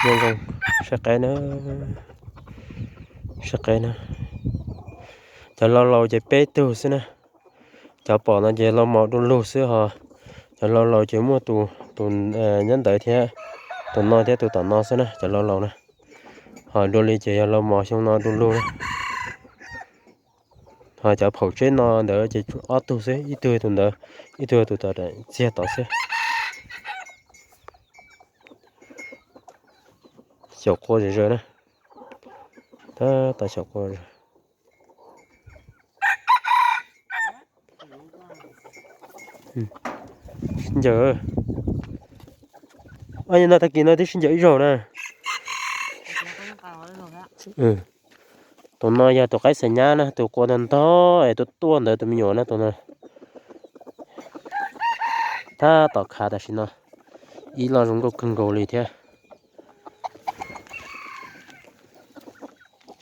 Nyob zoo, saib qeb na, saib qeb na. Cov laus laus ces peb tug xwb na. Cov pom no ces laus mos du lug xwb ho. Cov laus laus ces muaj tus, tus nyob ntawd thiab, tus no thiab tus tom no xwb na, cov laus laus na. Ho dua li ces yog laus mos xyoo no du lug na. Ho cov phaum tseb no ntawd ces ob tug xwb, ib tug tus ntawd, ib tug tus tom txiag tod xwb. Xyaum qua zom zaws na. Tab tom xyaum qua zom zaws. Sib ncaws. Ob, no tag kis no twb sib ncaws ib zaug na. Tus no yog tus qaib xav nyab na, tus qua ntog ntog es tuaj tuaj ntawd tus me nyuam na, tus no. Tab tom khav tam sim no, ib loj zoo nkauj kawg nkaus li thiab.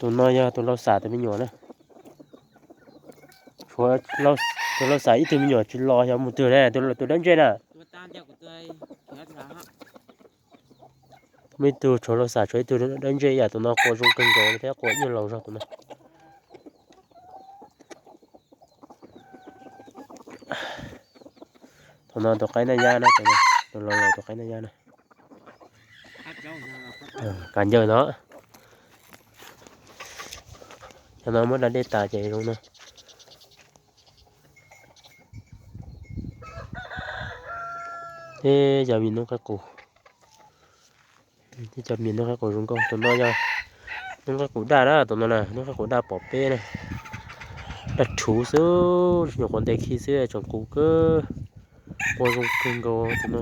Tus no yog tus laus xam tus me nyuam na. Tus laus xam ib tug me nyuam tsis los, xyov mus twg ne, tus dawb ntseg na. Muaj ib tug tshuav laus xam, tshuav ib tug dawb ntseg ib yam, tus no qua zoo kawg nkaus li thiab, qua ib nyuag laus zog tus no. Tus no tus qaib naj yab na, tus laus laus tus qaib naj yab na. Kav ncaws no. Cov no muab da dej tas ces zoo no. Thiab cov me noob qaib qus, thiab cov me noob qaib qus zoo nkauj. Tus no yog noob qaib qus daj na, tus no na, noob qaib qus daj pom peb na. Daj rhuv xwb, tsis nyuam qhuav ntes khi xwb tseem qus kawg. Qua zoo kawg nkaus tus no.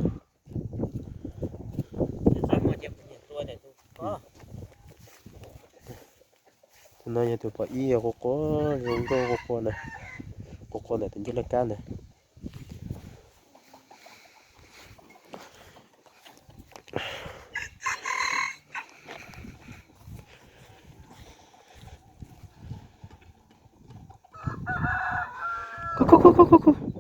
Tus no yog tus pom ib, yog qua qua zoo nkauj, qua qua na, qua qua ntawm tus ncauj laj kab ntawd. Khu khu khu khu khu khu.